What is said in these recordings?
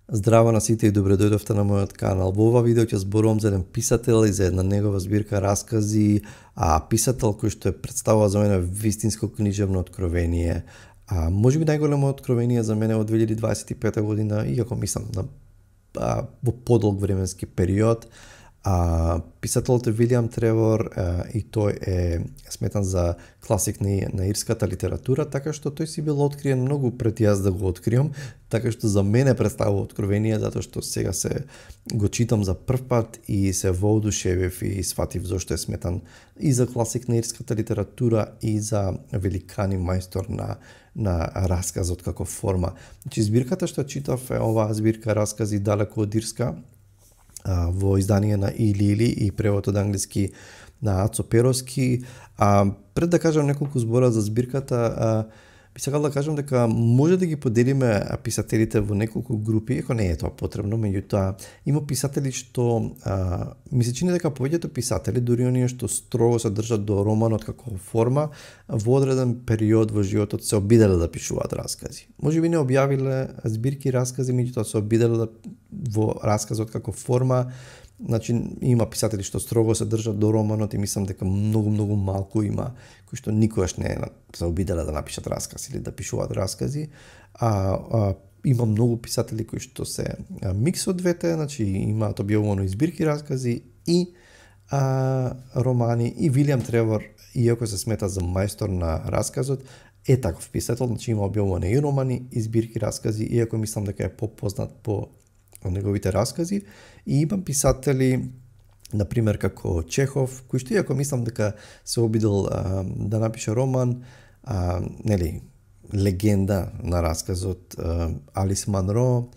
Здраво на сите и добре дојдовте на мојот канал. Во ова видео ќе зборувам за еден писател и за една негова збирка раскази, писател кој што представува за мене вистинско книжевно откровение. Можеби најголемо откровение за мене од 2025 година, иако мислам во подолг временски период. Писателот е Вилијам Тревор и тој е сметан за класик на ирската литература, така што тој си бил откриен многу пред јас да го откриам, така што за мене представува откровение, затоа што сега се го читам за прв пат и се воодушевив и сватив зошто е сметан и за класик на ирската литература и за великан и мајстор на расказот како форма. Значи збирката што читав е оваа збирка раскази далеко од ирска, во издание на Или и превод од англиски на Ацо Перовски. Пред да кажам неколку збора за збирката, би сакал да кажам дека може да ги поделиме писателите во неколку групи, ако не е тоа потребно, меѓутоа има писатели што ми се чини дека повеќето писатели, дури оние што строго се држат до романот како форма, во одреден период во животот се обиделе да пишуваат раскази. Можеби не објавиле збирки раскази, меѓутоа се обиделе во расказот како форма. Значи има писатели што строго се држат до романот и мислам дека многу малку има кои што никогаш не се обиделе да напишат расказ или да пишуваат раскази. Има многу писатели кои што се микс од двете, значи имаат објавувано и збирки раскази и романи, и Вилијам Тревор, иако се смета за мајстор на расказот, е таков писател, значи има објавувано и романи и збирки раскази, иако мислам дека е попознат по неговите раскази. И имам писатели, например, како Чехов, кој што иако мислам дека се обидел да напише роман, легенда на расказот, Алис Манро,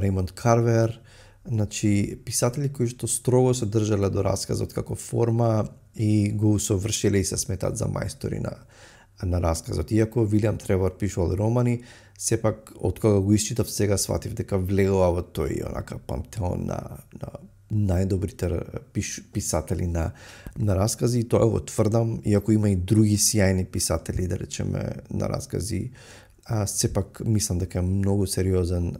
Реймонд Карвер, значи писатели кои што строго се држале до расказот како форма и го усовршиле и се сметат за мајстори на расказот. Иако Вилијам Тревор пишувал романи, сепак од кога го исчитав сега сватив дека влегува во тој онака пантеон на најдобрите писатели на раскази, и тоа го тврдам, иако има и други сјајни писатели, да речеме, на раскази, сепак мислам дека е многу сериозен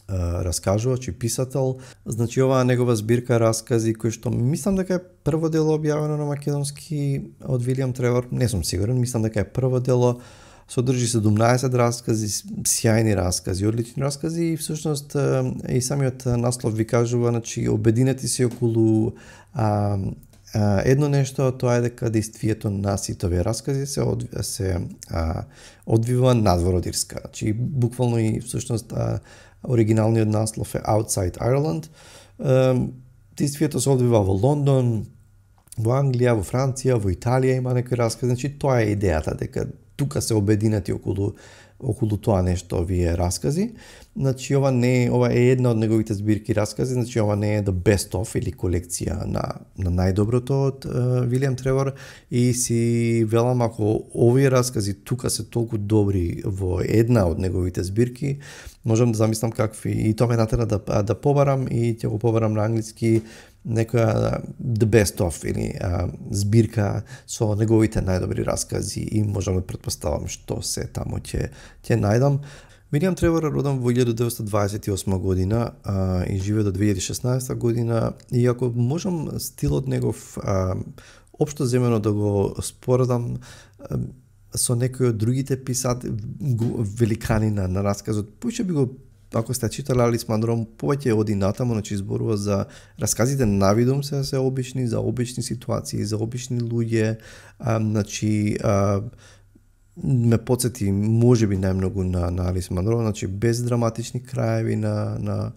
раскажувач и писател. Значи оваа негова збирка раскази, кој што мислам дека е прво дело објавено на македонски од Вилијам Тревор, не сум сигурен, мислам дека е прво дело, содржи 17 раскази, сјајни раскази, одлични раскази, и всушност и самиот наслов ви кажува, значи обединети се околу едно нешто, тоа е дека действието на сите овие раскази се одвива надвор од Ирска. Значи буквално и всушност оригиналниот наслов е Outside Ireland. Действието се одвива во Лондон, во Англија, во Франција, во Италија има некои раскази. Значи тоа е идејата, дека тука се обединети околу тоа нешто овие раскази. Значи ова е една од неговите збирки раскази, значи ова не е the best of или колекција на најдоброто од Вилијам Тревор, и си велам ако овие раскази тука се толку добри во една од неговите збирки, можам да замислам какви, и тоа ме натера да побарам, и ќе го побарам на англиски некоја the best of или збирка со неговите најдобри раскази, и можам да претпоставам што се таму ќе најдам. Вилијам Тревор е роден во 1928 година и живее до 2016 година, и ако можам стилот негов општо земено да го споредам со некои од другите великани на расказот, повеќе би го, ако сте читали Алис Манро, повеќе оди натаму, значи зборува за расказите навидум се обични, за обични ситуации, за обични луѓе, значи ме потсети можеби најмногу на Алис Манро, значи без драматични краеви на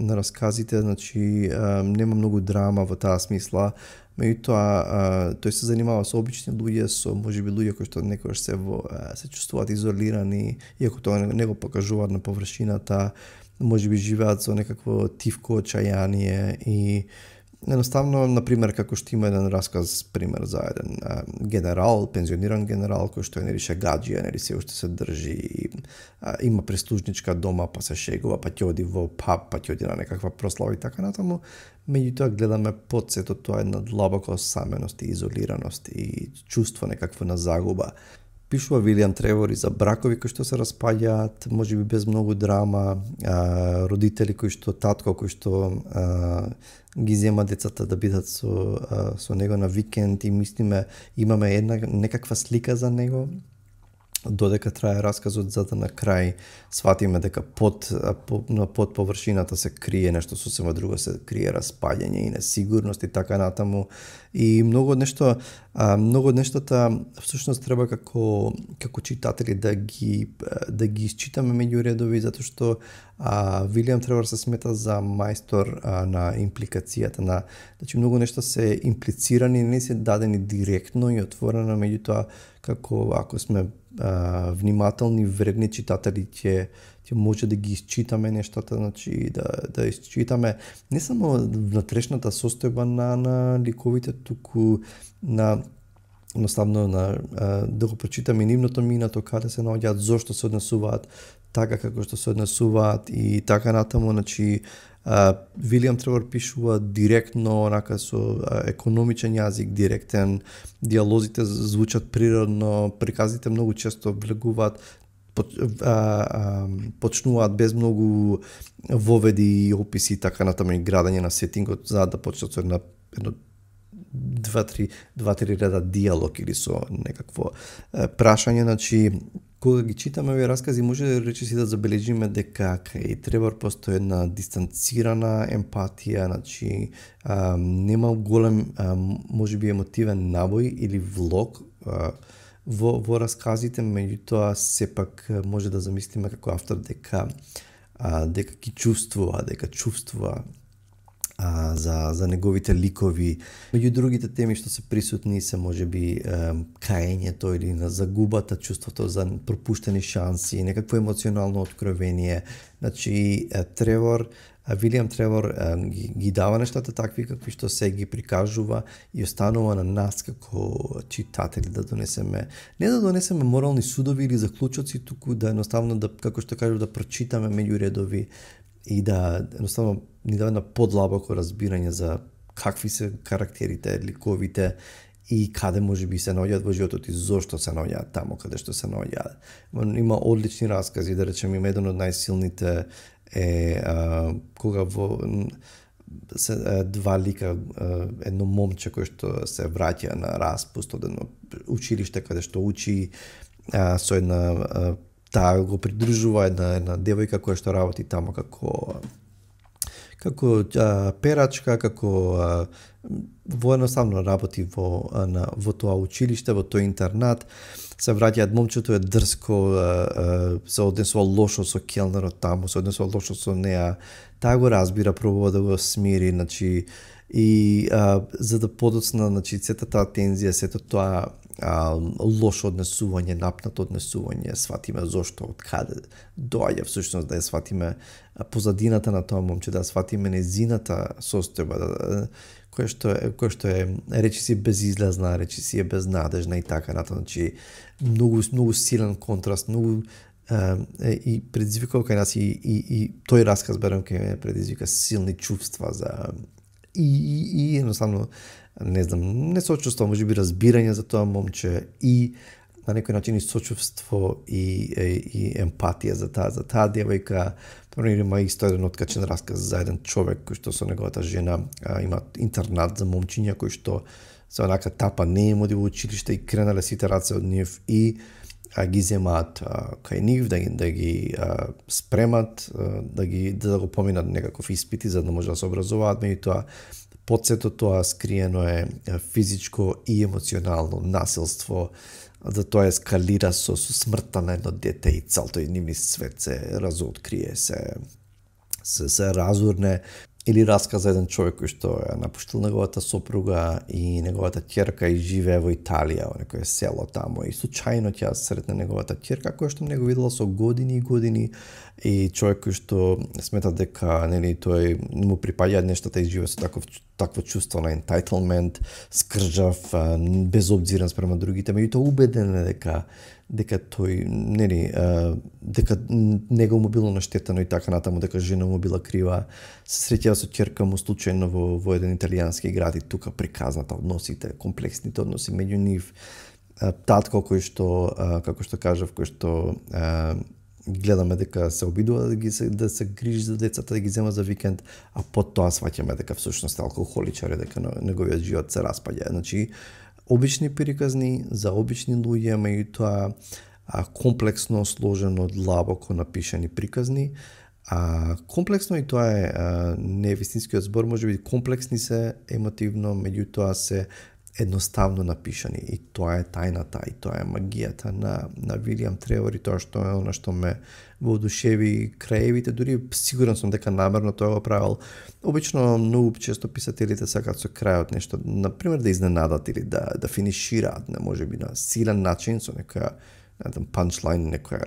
расказите, значи нема многу драма во таа смисла, меѓутоа тој се занимава со обични луѓе, со можеби луѓе кои што некогаш се чувствуваат изолирани, иако тоа не го покажуваат на површината, можеби живеат со некакво тивко очајание, и едноставно, например, како што има еден расказ, пример, за еден генерал, пензиониран генерал, кој што е нели гаджија, нели се уште се држи, има прислужничка дома, па се шегува, па ќе оди во паб, па ќе оди на некаква прослава и така натаму. Меѓутоа гледаме под сето тоа една длабока осаменост и изолираност и чувство некакво на загуба. Пишува Вилијам Тревор и за бракови кои што се распаѓаат, можеби без многу драма, родители кои што татко кои што ги зема децата да бидат со него на викенд и мислиме имаме една некаква слика за него додека трае расказот, за да на крај сватиме дека под површината се крие нешто сосема друго, се крие распаѓање и несигурност и така натаму. И многу од нештата всушност треба како читатели да ги исчитаме меѓу редови, затоа што Вилијам Тревор се смета за мајстор на импликацијата значи многу нешта се имплицирани, не се дадени директно и отворено, меѓутоа како ако сме внимателни, вредни читатели ќе може да ги исчитаме нештата, значи да исчитаме не само внатрешната состојба на ликовите, туку едноставно да го прочитаме нивното минато, каде се наоѓаат, зошто се однесуваат така како што се однесуваат и така натаму, значи Вилијам Тревор пишува директно, онака со економичен јазик, директен, диалозите звучат природно, приказите многу често влегуваат, почнуваат без многу воведи и описи, така натаму и градење на сетингот, за да почнат со едно 2-3 реда диалог или со некакво прашање, значи кога ги читаме овие раскази, може речиси да забележиме дека кај Тревор постои една дистанцирана емпатија, значи нема голем, можеби емотивен набој или влог во расказите, меѓутоа сепак може да замислиме како автор дека ги чувствува, за неговите ликови. Меѓу другите теми што се присутни се можеби каењето или на загубата, чувството за пропуштени шанси, некакво емоционално откровение. Значи Вилијам Тревор ги дава нештата такви какви што се ги прикажува и останува на нас како читатели да донесеме, не да донесеме морални судови или заклучоци, туку да едноставно како што кажу да прочитаме меѓу редови и да едноставно ни даде на подлабоко разбирање за какви се карактерите, ликовите и каде можеби се наоѓаат во животот и зошто се наоѓаат таму каде што се наоѓаат. Има одлични раскази, да речем, има еден од најсилните кога се два лика, едно момче кој што се враќа на распуст од едно училиште каде што учи со една таа го придружува една девојка која што работи таму како перачка, како едноставно работи во тоа училиште, во тој интернат. Се враќаат, момчето е дрско, се однесува лошо со келнерот таму, се однесува лошо со неа. Таа го разбира, пробува да го смири, значи и за да подоцна, значи сета таа тензија, сето тоа лошо однесување, напнато однесување, сватиме зошто, од каде доаѓа всушност, да ја сватиме позадината на тоа момче, да ја сватиме незината состојба, која што е речиси безизлазна, речиси е безнадежна и така натаму, значи многу силен контраст, многу и предизвикал кај нас и тој расказ барем кај мене предизвика силни чувства за и едноставно не знам, не сочувство, можеби разбирање за тоа момче и на некој начин и сочувство и емпатија за таа девојка. Има исто еден откачен расказ за еден човек кој што со неговата жена има интернат за момчиња кој што се онака тапа не им оди во училиште и кренале сите раце од нив и ги земаат кај нив да ги спремат, да го поминат некаков испит за да може да се образуваат, меѓутоа под сето тоа скриено е физичко и емоционално насилство, за тоа ескалира со смртта на едно дете и целото нивни свет се разоткрие, се разурне. Или расказ за еден човек кој што е напуштил неговата сопруга и неговата ќерка и живее во Италија, во некое село таму и случајно ќе сретне неговата ќерка која што не го видела со години и години и човек кој што смета дека тој му припаѓаат нештата и живее со такво чувство на entitlement, скржав, безобзирен спрема другите, меѓутоа убеден е дека тој дека него му било наштетено и така натаму, дека жена му била крива. Се среќава со ќерка му случајно во еден италијански град и тука приказната односите, комплексните односи меѓу нив. татко кој што, како што кажав, кој што гледаме дека се обидува да се грижи за децата, да ги зема за викенд, а потоа сваќаме дека всушност е алкохоличар, дека неговиот живот се распаѓа. Значи, обични приказни за обични луѓе, меѓутоа комплексно, сложено, длабоко напишани приказни. Комплексно и тоа е не вистинскиот збор, може би комплексни се емотивно, меѓутоа се едноставно напишани, и тоа е тајната, и тоа е магијата на Вилијам Тревор, и тоа што е она што ме воодушеви краевите, дури сигурен сум дека намерно тоа го правил. Обично многу често писателите сакаат со крајот нешто, например да изненадат или да финишираат, можеби на силен начин, со некоја панчлайн, некоја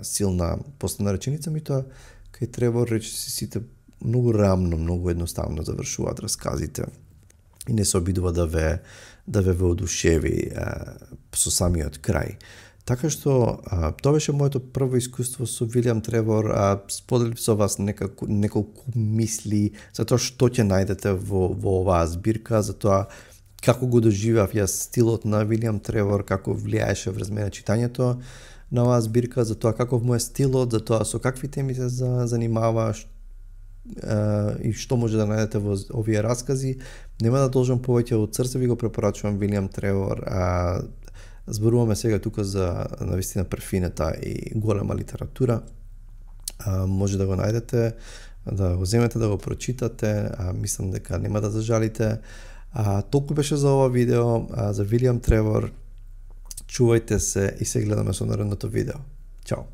силна последна реченица, тоа кај Тревор речиси сите многу рамно, многу едноставно завршуваат расказите и не се обидува да ве воодушеви со самиот крај. Така што тоа беше моето прво искуство со Вилијам Тревор. Споделив со вас неколку мисли за тоа што ќе најдете во оваа збирка, за тоа како го доживеав јас стилот на Вилијам Тревор, како влијаеше врз мене читањето на оваа збирка, за тоа каков му е стилот, за тоа со какви теми се занимава и што може да најдете во овие раскази. Нема да должам повеќе, од срце ви го препорачувам Вилијам Тревор. Зборуваме сега тука за навистина перфината и голема литература. Може да го најдете, да го земете, да го прочитате. Мислам дека нема да зажалите. Толку беше за ова видео, за Вилијам Тревор. Чувајте се и се гледаме со наредното видео. Чао!